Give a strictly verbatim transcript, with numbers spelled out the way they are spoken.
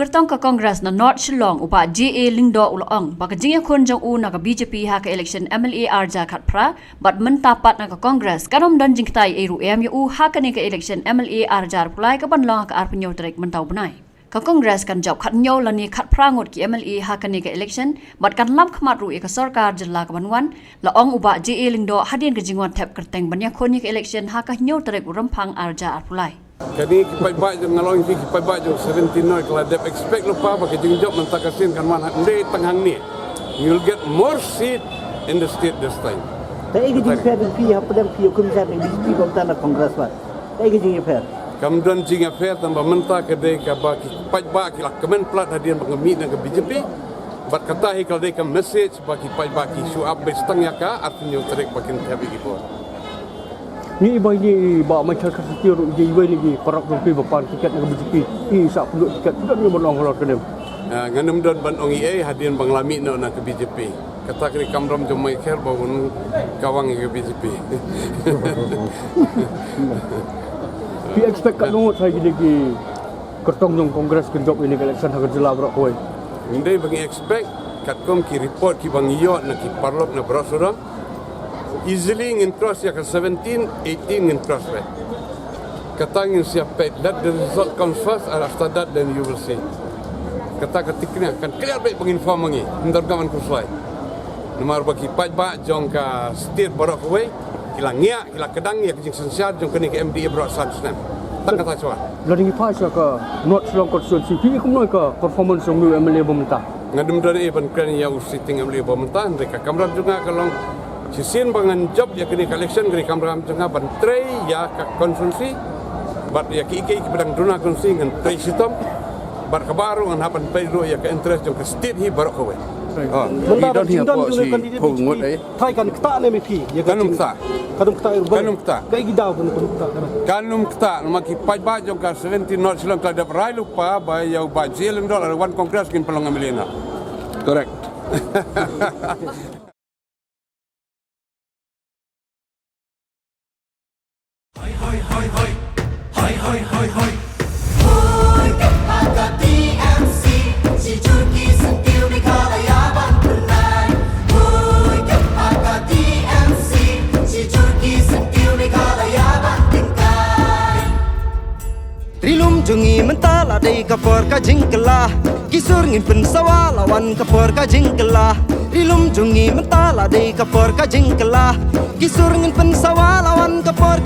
Kyrtong ka Congress na North Shillong u Bah J A Lyngdoh u la ong ba ka jingïakhun jong u na ka B J P ha ka election M L A arhajar khatphra bad mynta pat na ka Congress kan ym don jingktai ei ruh em ïa u ha kane ka election M L A arhajar arphew lai ka ban long ha ka arphew hynñiew tarik mynta u bnai. Ka Congress kan jop khathynñiew lane khatphra ngut ki M L A ha kane ka election bad kan lam khmat ruh ïa ka sorkar jylla ka ban wan, la ong u Bah J A Lyngdoh hadien ka jingwan thep kyrteng ban ïakhun ïa ka election ha ka hynñiew tarik u Rymphang arhajar arphew lai. Kane ki paidbah jong, nga la ong ïa ki paidbah jong seventeen North ki la dep expect lypa ba ka jingjop mynta ka sien kan wan, hynrei tang hangne. You'll get more seat in the state this time. Te ei ka jingpher jong phi hapdeng phi ïakhun sha ka B J P ba mynta na Congress pat? Te ei ka jingpher? Kam don jingpher tang ba mynta ka dei kaba ki paidbah ki la kmen palat hadien ba nga mih na ka B J P. Bad kata hi ka la dei ka message ba ki paidbah ki shu ap beit tang ïa ka arphew hynñiew tarik ba kin thep ïa ki bor. Ngi i ba ngi i ba Michael Kharkiti ruh i dei iwei na ki paralok jong phi ba pan tiket na ka B J P. I sa pynlut tiket phi don ïa ban ong halor kane. Ah, ngan ym don ban ong ei ei hadien ba nga la mih noh na ka B J P. Kata ka dei kamram jong Michael ba un kawang ïa ka B J P. Phi expect katno ngut sa ïa kine ki kyrtong jong Congress kin jop ïa kane ka election ha ka jylla baroh kawei? Ym dei ba ngi expect, katkum ki report kiba ngi ïoh na ki paralok na baroh sawdong. Easily ngin cross ïa ka seventeen, eighteen ngin cross beit. Kata ngin sa ïa peit, let the result come first and after that then you will see. Kata ka thikna kan clear beit ba ngin form ma ngi, ym donkam ban khuslai. Namar ba ki paidbah jong ka state baroh kawei ki la ngiah, ki la kdang ïa ka jingsynshar jong kane ka M D A baroh san snem. Tang kata shuwa. Lada ngi phai sha ka North Shillong constituency, phi i kumno ïa ka performance jong u M L A ba mynta? Ngan ym don ei ei ban kren ïa u sitting M L A ba mynta, hynrei ka kamram jong nga ka long shisien ba ngan jop ïa kane ka election, ka dei kamram jong nga ban trei ïa ka constituency bad ïa kiei kiei kiba dang duna constituency ngan trei shitom. Bad kaba ruh ngan hap ban peit ruh ïa ka interest jong ka state hi baroh kawei. Ah, mynta i don hi jingdon hapoh jong u shi candidate phew ngut ei. Thai kan ktah ne em phi ïa ka. Kan ym ktah. Kan ym ktah ruh. Kan ym ktah. Kaei ki daw kan ym ktah kan. Kan ym ktah namar ki paidbah jong ka seventeen North Shillong ka la dep rai lypa ba ïa u Bah J A Lyngdoh lada wan Congress kin pynlong M L A noh. Correct. Hoi, hoi, hoi, hoi. Hoi, hoi, hoi, hoi. Hoi, ka paka T M C, shi jur ki syntiew Meghalaya ban pynlait. Hoi, ka paka T M C, shi jur ki syntiew Meghalaya ban tyngkai. Ri lum jong ngi mynta la dei ka por ka jingkylla. Ki sur ngin pynsawa la wan ka por ka jingkylla. Ri lum jong ngi mynta la dei ka por ka jingkylla. Ki sur ngin pynsawa la wan ka por